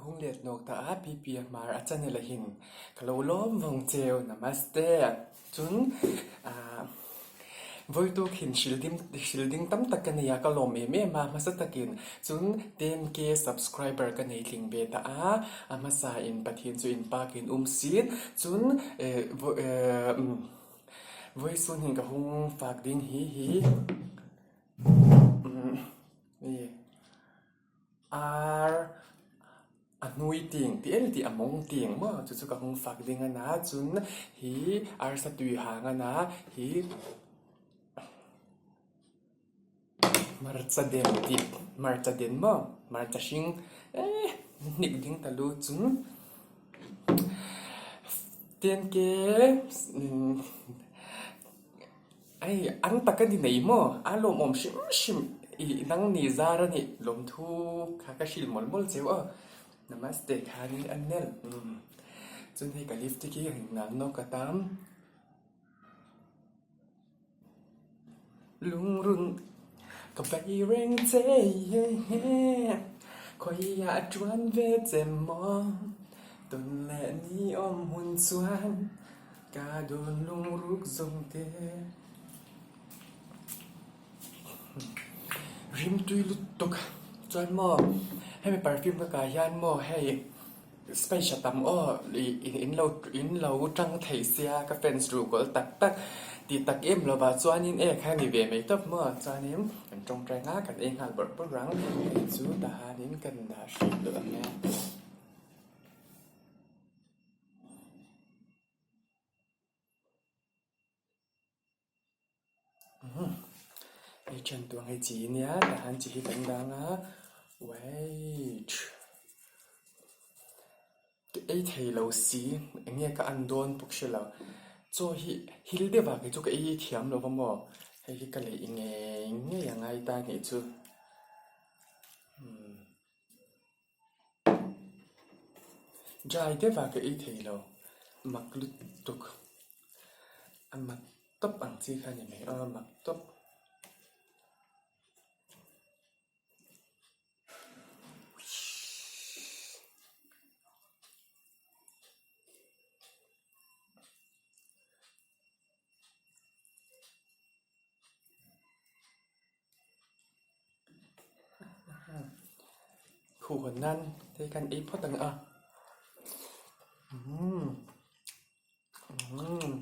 hung let nawk ta a PP a hmar a channel a hin ka lo lawm vawng cheu namaste chun ah vawitu khin hril ding hril ding tam tak ka nei a ka lawm em em a hmasa takin chun 10k subscriber ka nei tling ve ta a a hmasa in Pathian chu in park in um sin chun eh eh vawi sun hin ka hung fak ding hi hi Ar a hnui ting tih el tih a mawng ting maw chu chu ka hung fak ding a na chun hi arsa tui hang a na hi hmarcha den tih hmarcha den maw hmarcha hring eh hnik ding ta lu chung tianke Hei an tak a ni nei maw? A lawmawm hrim hrim i nang ni zar a nih lawmthu kha ka hrilh mawlh mawlh cheu aw. Namaste khanin a nel. Umm chuan hei ka lipstick hi hei nal nawk a tam. Lungrun ka bei reng che khawiah tuan ve che maw tawn leh ni awm hun chuan. Ka dawn lungruk zawng te. Rimtui lutuk chuan maw hemi perfume ka kai hian maw hei space a tam aw in lo in lo tang thei sia ka fans ruh kual tak tak tih tak em lovah chuanin e kha ni ve mai tawp maw chuanin kan tawngtai nghal kan ei nghal bawrh bawrh ang hei chu tahanin kan dah hrih duh ang e. Hei thian tur hei chi nia tah hian chi hi kan dang a wait ka ei thei lo si eng nge ka an dawn bawk hre lo chaw hi hil deuh ah kei chu ka ei thiam lo va maw hei hi ka lei ngei ngei a ngai ta nih chu. Dry deuh ah ka ei thei lo mak lutuk a mak tawp ang chi kha a ni mai aw a mak tawp. Khuh nan te kan ei phawt ang a umm umm.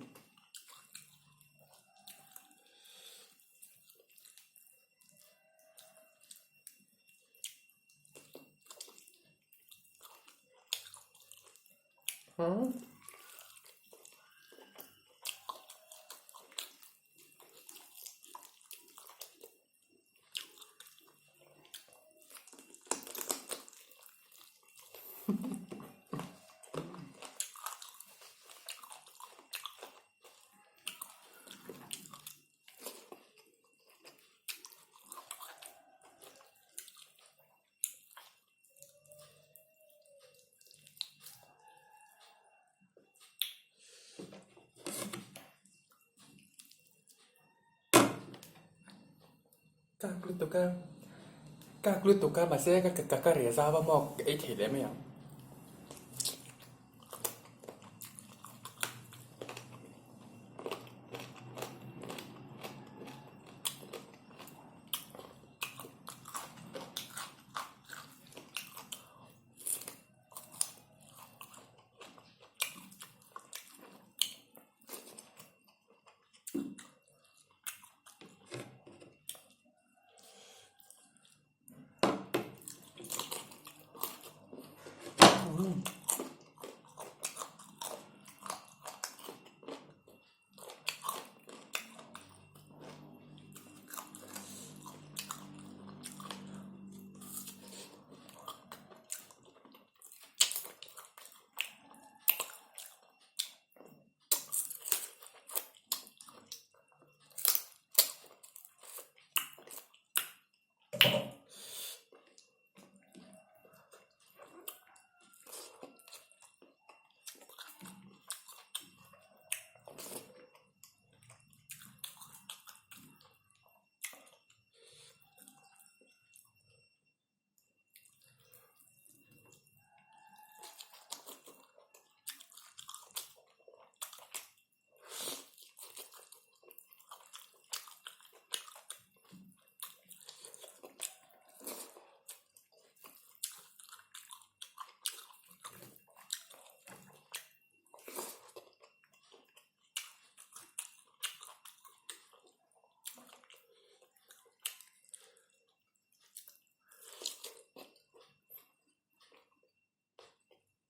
Kak lutuk a kak lutuk a mahse ka ka ka reh zau a maw ka ei thei leh mai ang.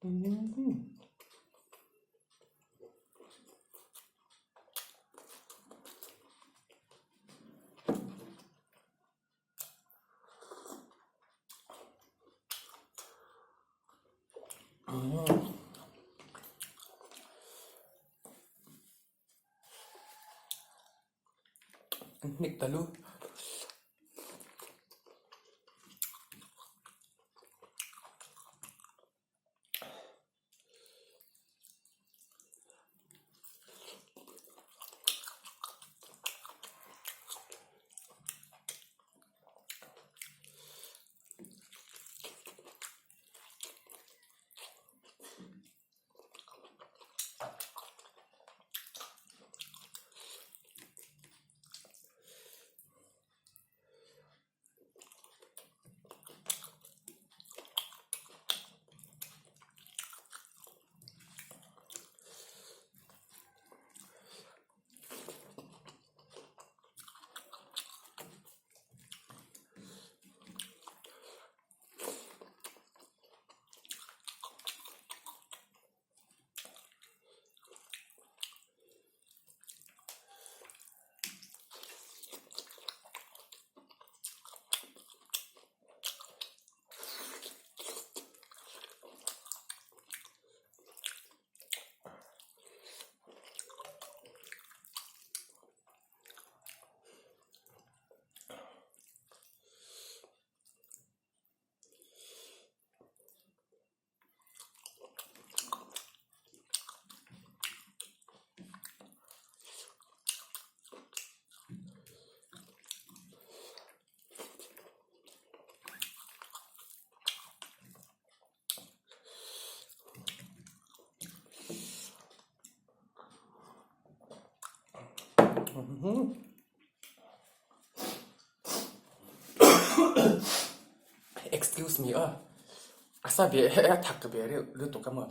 An hnik ta lu. Excuse me aw, a sa ve a thak ka ve reuh lutuk a maw.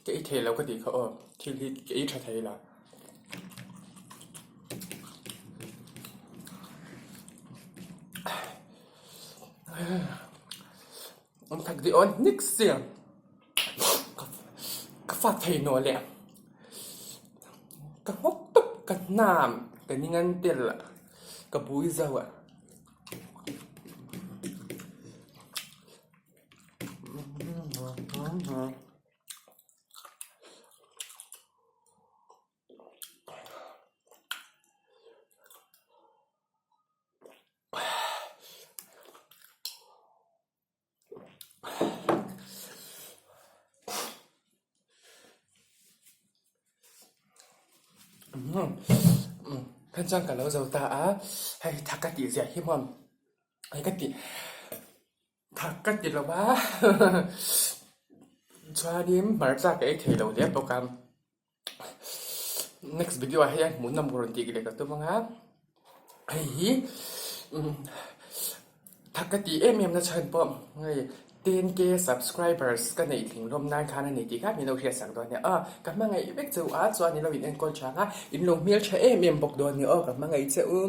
Ka ei thei lo ka tih kha aw, thil hi ka ei tha thei la. An thak dih awn hnik si a, ka fa thei nawh leh ka nghawk tawp ka hnam ka ning an tel a, ka bui zo a. Khan chuan ka lo zo ta a, hei tha ka tih ziah hi maw hei ka tih tha ka ti lo a chuanin hmarcha ka ei thei lo hle bawk a. Next video ah hian hmuhnawm rawn tih leh ka tum ang a, hei hi thak ka tih em em na chhan pawh hei 10k subscribers ka neih tling hlawm nan khan a ni tih kha min lo hriatsak dawn nia aw, ka hmangaih vek che u a chuan in lo in enkawl chang a, in lo hmeltha em em bawk dawn nia aw ka hmangaih che u.